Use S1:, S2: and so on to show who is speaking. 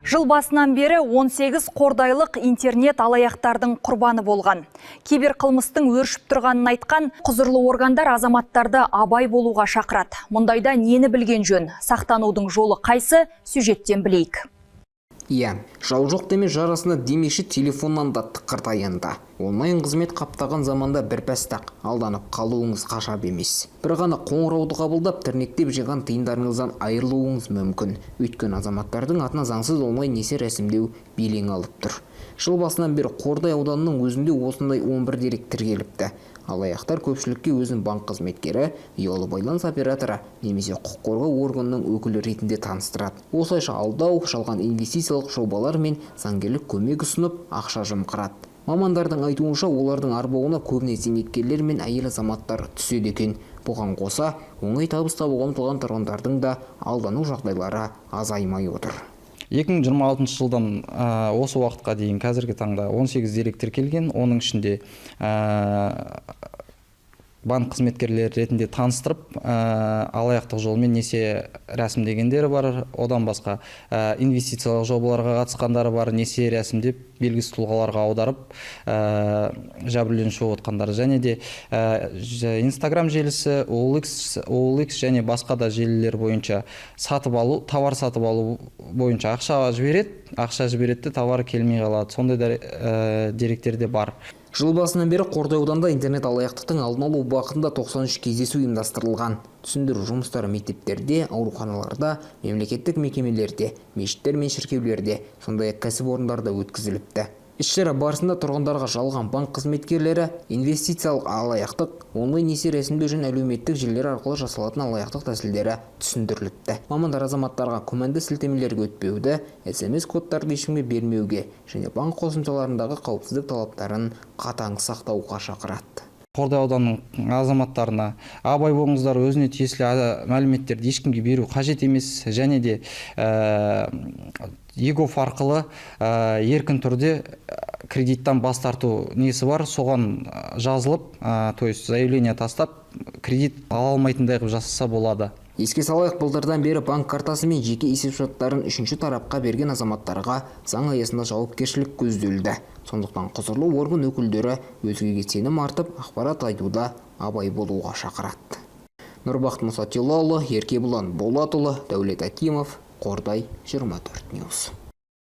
S1: Жыл басынан бері 18 қордайлық интернет алаяқтардың құрбаны болған. Киберқылмыстың өршіп тұрғанын айтқан құзырлы органдар азаматтарды абай болуға шақырады. Мұндайда нені білген жөн? Сақтанудың жолы қайсы? Сюжеттен білейік.
S2: Иә, жау жоқ деме, жарасына демекші, телефоннан да тықыр таянды. Онлайн қызмет қаптаған заманда бір пәстақ алданып қалуыңыз ғажап емес. Бір ғана қоңырауды қабылдап, тірнектеп жиған тиындарыңыздан айырылуыңыз мүмкін. Өйткені азаматтардың атына заңсыз онлайн несие рәсімдеу белең алып тұр. Жыл басынан бері Қордай ауданының өзінде осындай 11 дерек тіркеліпті. Алаяқтар көпшілікке өзін банк қызметкері, ұялы байланыс операторы немесе құқық қорғау органының өкілі ретінде таныстырады. Осылайша алдау, жалған инвестициялық жобалар мен заңгерлік көмек ұсынып, ақша жымқырады. Мамандардың айтуынша, олардың арбауына көбіне зейнеткерлер мен әйел азаматтар түседі екен. Бұған қоса, оңай табыс табуға ұмтылған тұрғындардың да алдану жағдайлары азаймай отыр.
S3: 2026 жылдан осы уақытқа дейін қазіргі таңда 18 дерек тіркелген. Оның ішінде банк қызметкерлері ретінде таныстырып, алаяқтық жолмен несие рәсімдегендері бар. Одан басқа инвестициялық жобаларға қатысқандары бар, несие рәсімдеп, белгісіз тұлғаларға аударып, жәбірленуші болып отқандар және де Инстаграм желісі, OLX және басқа да желілер бойынша сатып алу, товар сатып алу бойынша ақша жібереді де, товар келмей қалады. Сондай да деректер де бар.
S2: Жыл басынан бері Қордай ауданында интернет алаяқтықтың алдын алу бағытында 93 кездесу ұйымдастырылған. Түсіндіру жұмыстары мектептерде, ауруханаларда, мемлекеттік мекемелерде, мешіттер мен шіркеулерде, сондай-ақ кәсіпорындарда өткізіліпті. Іс-шара барысында тұрғындарға жалған банк қызметкерлері, инвестициялық алаяқтық, онлайн несие рәсімдеу және әлеуметтік желілер арқылы жасалатын алаяқтық тәсілдері түсіндіріліпті. Мамандар азаматтарға күмәнді сілтемелерге өтпеуді, СМС кодтарды ешкімге бермеуге және банк қосымшаларындағы қауіпсіздік талаптарын қатаң сақтауға шақырады.
S3: Қордай ауданының азаматтарына: абай болыңыздар, өзіне тиесілі мәліметтерді ешкімге беру қажет емес және де eGov арқылы еркін түрде кредиттан бас тарту несі бар, соған жазылып, то есть заявление тастап, кредит ала алмайтындай қылып жасаса болады.
S2: Еске салайық, былтырдан бері банк картасы мен жеке есепшоттарын үшінші тарапқа берген азаматтарға заң аясында жауапкершілік көзделді. Сондықтан құзырлы орган өкілдері өзгеге сенім артып, ақпарат айтуда абай болуға шақырады. Нұрбақыт Мұсатилаұлы, Еркебұлан Болатұлы, Дәулет Акимов, Қордай 24 News.